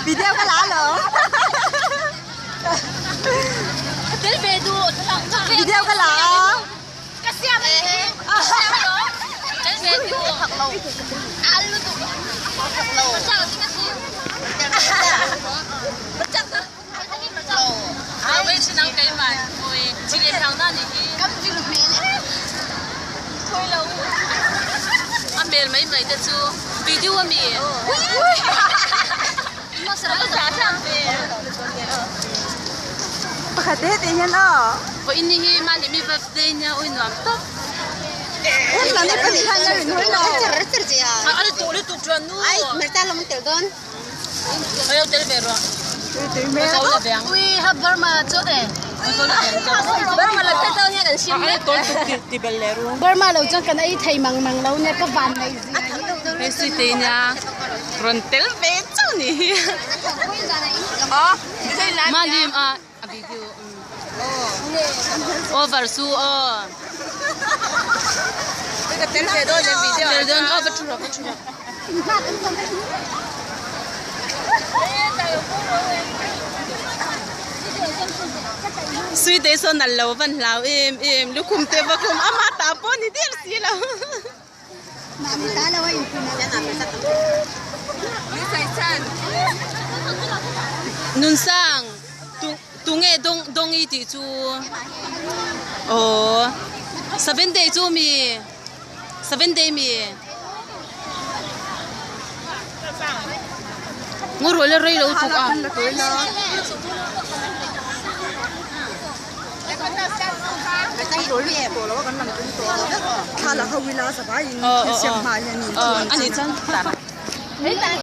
Video ka la alawm. Video ka la a. A hmel mai mai te chu video a mi Pakhat te te hian aw. Vawiin ni hi mahni mi birthday nia ui nuam tawp. Hemi ni pahnih khan ka rin hawi lo. A tuk lutuk chuan nu. Alo tel ve rawh. Ui ha Burma chu e. Burma lo tel dawn hian kan sim mek. Burma lo chuan kan ei thei mang mang lo nia ka van nei zia. Hei sui te nia rawn tel ve chauh ni hi. Malim a a video over su aw. Tel ve dawn em video. Tel dawn aw va thu rawh va thu rawh. Suite sawn a lo van hlau em em lukhum te va khum ama ta pawh ni der si lo. Nunsang tunge Dawngi tih chu aww seven day chu mi. Seven day mi Ngaw rual a rei lo tuk a. Ani chuan.